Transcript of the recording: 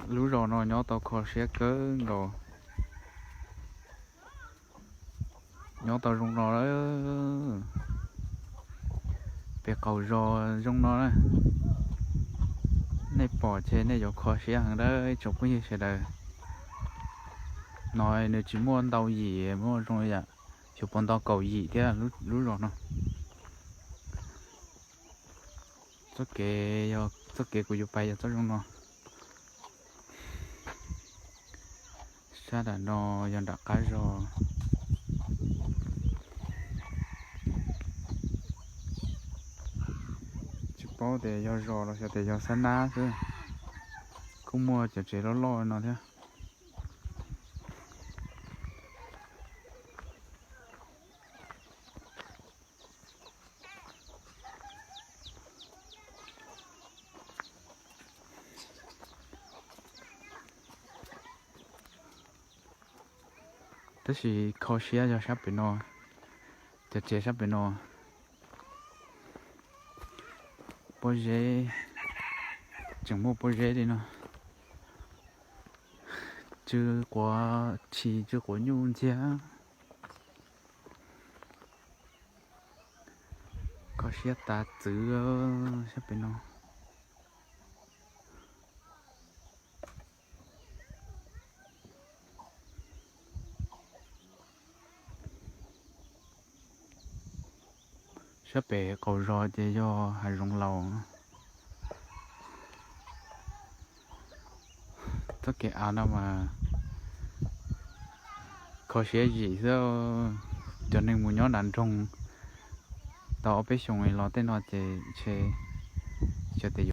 Lub zos no nyob tau kho siab kawg nkaus. Nyob tau zoo no lawm. Pem qaum zos zoo no na. Nej pom ces nej yuav kho siab heev lawm tsoom phooj ywg sawv daws. No nws tsis muaj ntau yim, muaj zoo yam xyov puas ntau kaum yim thiab lub zos no. Txoj kev, txoj kev kuv yuav pais yog txoj zoo no. Sab nram no yog nram qab zos. Tsis paub tias yog zos los xyov tias yog xab nab xwb. Kuj muaj cov tsev loj loj no thiab. Tab sis kho siab yog sab pem no, cov tsev sab pem no, pob zeb, tseem muaj pob zeb li no, tsw quav tshis tsw quav nyuj ntxiag. Kho siab tas txwv sab pem no. Sab pem qaum zos ces yog hav zoov laus. Txoj kev av no mas kho siab zim xwb. Cov neeg mus nyob nram nroog tau ob peb xyoos los tej no ces ntshe xyov tias